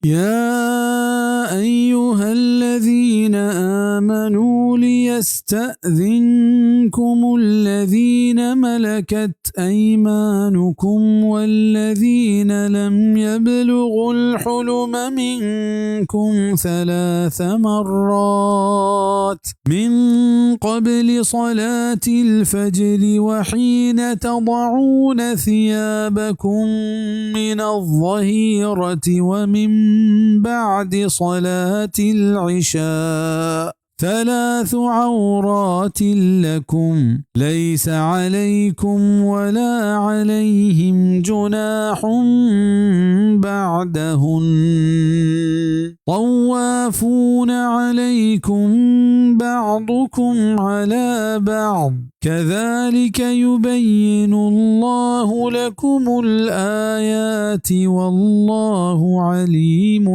يا أيها الذين آمنوا ليستأذنكم الذين ملكت أيمانكم والذين لم يبلغوا الحلم منكم ثلاث مرات من قبل صلاة الفجر وحين تضعون ثيابكم من الظهيرة ومن بعد صلاة العشاء ثلاث عورات لكم ليس عليكم ولا عليهم جناح بعدهن طوافون عليكم بعضكم على بعض كذلك يبين الله لكم الآيات والله عليم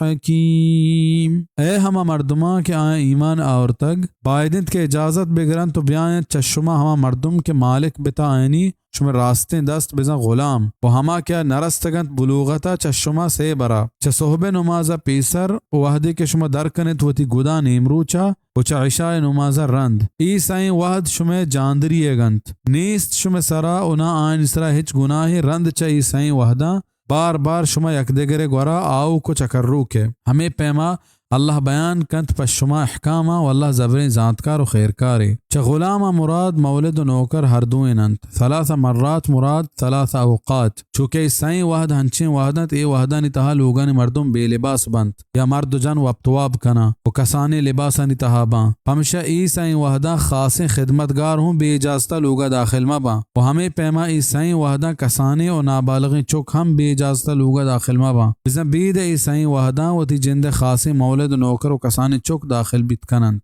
حكيم. اے ہما مردماں کہ آیاں ایمان آورتگ، باید انت کہ اجازت بگرنت و بیاینت چہ شما ہما مردم کہ مالک بتا آیانی شمئے راستیں دست بزاں غلام و ہما کہ آ نرستگنت بلوغتا چہ شما سے برا، چہ صحب نمازا پیسر و وہدے کہ شما در کنت وتی گداں نیمروچا و چہ عشاء نمازا رند۔ اے سئیں وہد شمئے جاندری ئیگ انت۔ نیست شمئے سرا و نہ آیانی سرا ہچ گناہے رند چہ اے سئیں وہداں بار بار شما یکدگرئے گورا آؤک و چکروک ئے۔ ہمے پیما اللہ بیان کنت پہ شما احکاماں و اللہ زبریں زانتکار و خیرکارے۔ چہ غلاماں مراد مولد و نوکر ہر دوئین انت۔ ثلاث مرات مراد ثلاث اوقات، چوکہ اے سئیں وہد ہنچیں وہد انت، اے وہدانی تہا لوگانی مردم بے لباس بنت یا مرد و جن وپت واب کناں و کسانیں لباسانی تہا باں۔ پمشا اے سئیں وہداں خاصیں خدمتگار ہوں بے اجازتا لوگا داخل مہ باں و ہمے پیما اے سئیں وہداں کسانیں و نابالغیں چک ہم بے اجازتا لوگا داخل مہ باں۔ بزاں بید ء اے سئیں وہداں وتی جندئے خاصیں مولد و نوکر و کسانیں چک داخل بیت کن انت۔